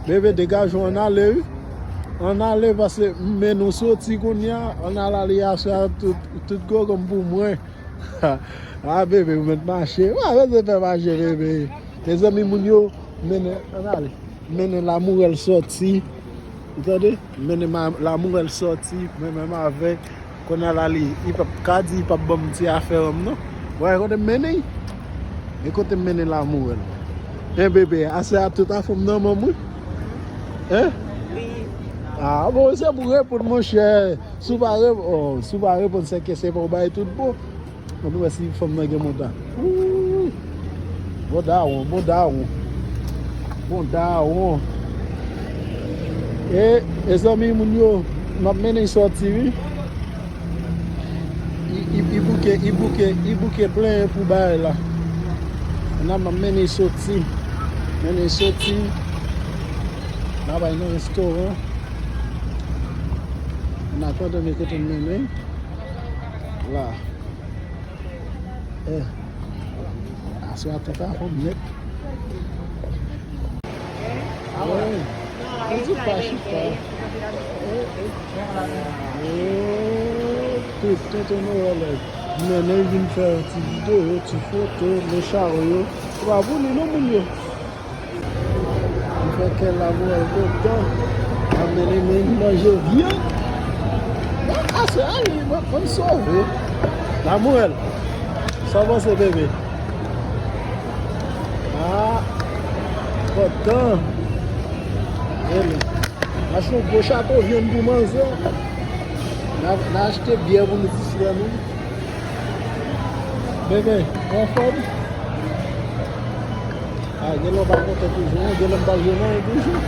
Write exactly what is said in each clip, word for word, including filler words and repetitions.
Bebe, degaje w, ann ale, wi. Ann ale, paske m mennen w soti kounye a. Ann al ale aswè a tout, tout gwo gonm pou mwen. A, bebe, ou mèt mache. Ou pa bezwen fè mache, bebe. Mezanmi, moun yo, mennen, ann ale. Mennen Lamourèl soti. Ou tande? Mennen ma- Lamourèl soti, mwen menm avè l. Kounye a la, li, li p ap ka di, li p ap ban m ti afè an m, non. Ou wè kote m mennen l? E kote m mennen Lamourèl? En bebe, aswè a tout afè m nan manm, wi. Hein? Wi. Ah, bon, se pou reponn, monchè. Si w pa reponn, oh, si w pa reponn, se ke se pa w bay tout bon. Mwen tou wè si fanm nan gen monta. Wouy! Bon dawon, bon dawon. Bon dawon. E, e zanmi moun yo, m ap mennen sòti, wi. I, i, i bouke, i bouke, i bouke plen pou bagay la. Nan m ap mennen sòti. Mennen sòti. N a bay nan restoran. An atandan, men kote m mennen. La. Eh, aswè a tout a fòm nèt. Eh, Jezi pa chita. Eh, eh. Oh, tout, tonton Noël, eh. M mennen vin fè yon ti videyo, ti foto, le charyo. Se pa pou li non, moun yo. M fè kè Lamourèl kontan. M ap mennen men manje vyann. Bon, aswè a, li, mwen, mwen sove. Lamourèl, sa w panse, bebe? Ah, kontan. Bebe, achte yon gwo chato vyann pou manzè. N a, n a achte byè pou nou distrè nou. Bebe, ou anfòm? Ah, gen lè w pa kontan toujou, non, gen lè m pa jwenn anyen toujou.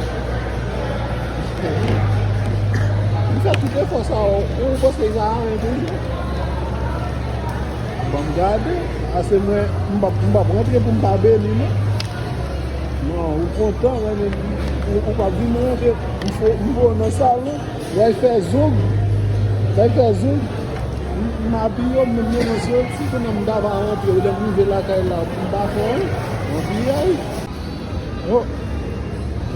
M fè tout efò sa yo, ou panse y pa anyen toujou? Ban m gade, ase mwen, m p ap, m p ap rantre pou m pa beni, non. Non, ou kontan, men, men, ou, ou p ap vin rantre, m fo, m voye w nan salon. Lè l fè zong, lè l fè zong, m, m apiye w, m mennen soti, kounye a m ta va rantre, lè m rive lakay la, m pa fè anyen, m apiye w. Oh!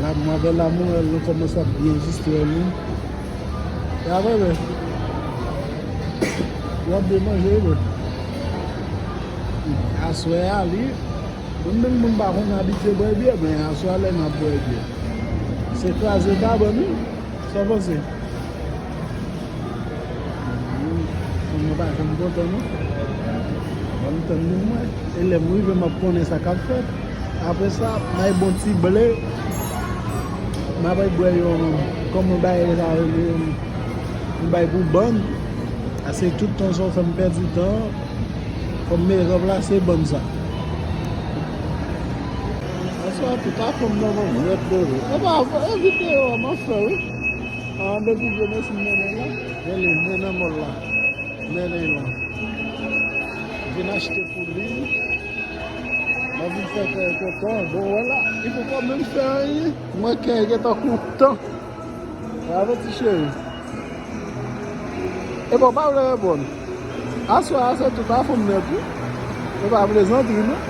La, m avè Lamourèl, nou kòmanse ap byen distrè nou. E apre, men, w ap byen manje, wi, men. Aswè a, li, mwen menm, mwen pa konn abitye bwè byè, men aswè a, lè m ap bwè byè, se kraze kabann, wi. Sa w panse? Mwen pa janm kontan, non. Ban m tann nou, mwen. E lè m rive, m ap konnen sa k ap fèt. Apre sa, bay bon ti ble. M ap al bwè yon, kòman bagay sa rele, yon bay pou bann. Ase tout tan sa w fè m pèdi tan. Fò m me ranplase bann sa. Aswè a tout a fanm nan manm nèt, bebe. E pa, e videyo a m ap fè, wi. An, depi je mesi mennen la. Rele, mennen mòl la. Mennen la. Vin achte pou li. Mwen vin fè kè kontan. Bon, wè la. Li poko menm fè anyen. Mwen kè gentan kontan. Bravo, ti cheri. E bon, pa vle reponn. Aswè a, se tout a fanm nèt, wi. E pa plezantri, non.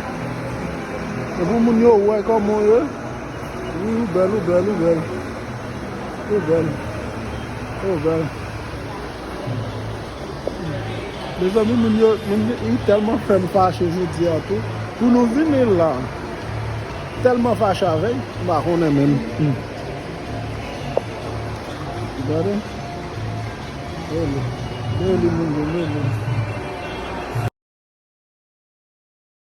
E pou moun yo wè kòman w ye. Wi, ou bèl, ou bèl, ou bèl. Ou bèl. Ou bèl. Mezanmi, moun yo, moun yo, li tèlman fè m fache jodi a tou. Pou nou vini la, tèlman fache avè l, m pa konnen menm. Hmm. Gade. Bèl, bèl moun yo, bèl.